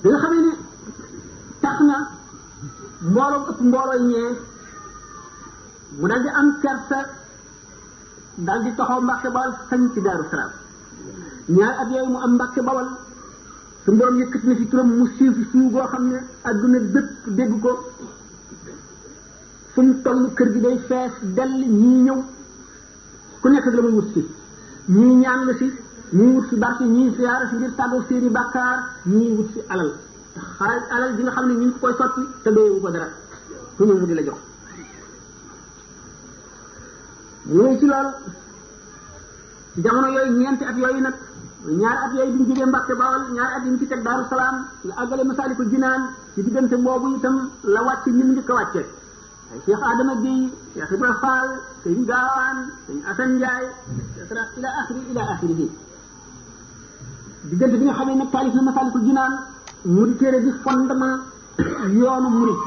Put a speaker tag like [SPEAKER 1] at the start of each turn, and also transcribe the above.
[SPEAKER 1] bi nga xamee ni tax na mbooloo ëpp mbooloo ñee mu daal di am kersa daal di taxaw Mbàkke Bawal sañ ci Daaru Salaam ñaari at yooyu mu am Mbàkke Bawal su borom yëkkati na fi turam mu siiw fi siiw goo xam ne adduna bépp dégg ko fu mu toll kër gi day fees dell ñii ñëw ku nekk la muy wut si ñii ñaan la si ñii wut si barke ñii siyaara si ngir tàggoo seeni bàkkaar ñii wut si alal xaalis alal bi nga xam ne ñu ngi ko koy sotti te doyewu ko dara ku ñëw mu di la jox ñëw ci loolu ci jamono yooyu ñeenti at yooyu nag ñaari at yooyu bi ñu jógee Mbàkke Bawal ñaari at yi ñu ci teg Daaru Salaam la àggale Masaalikul Jinaan ci diggante boobu itam la wàcc ñi mu njëkk a wàcce ay Cheikh Adama Gueye Cheikh Ibrahima Fall Sëñ Gaawaan Sëñ Asan Njaay ila axiri diggante bi nga xam ne nag taalif na Masaalikul Jinaan mu di téere bi fondement yoonu murid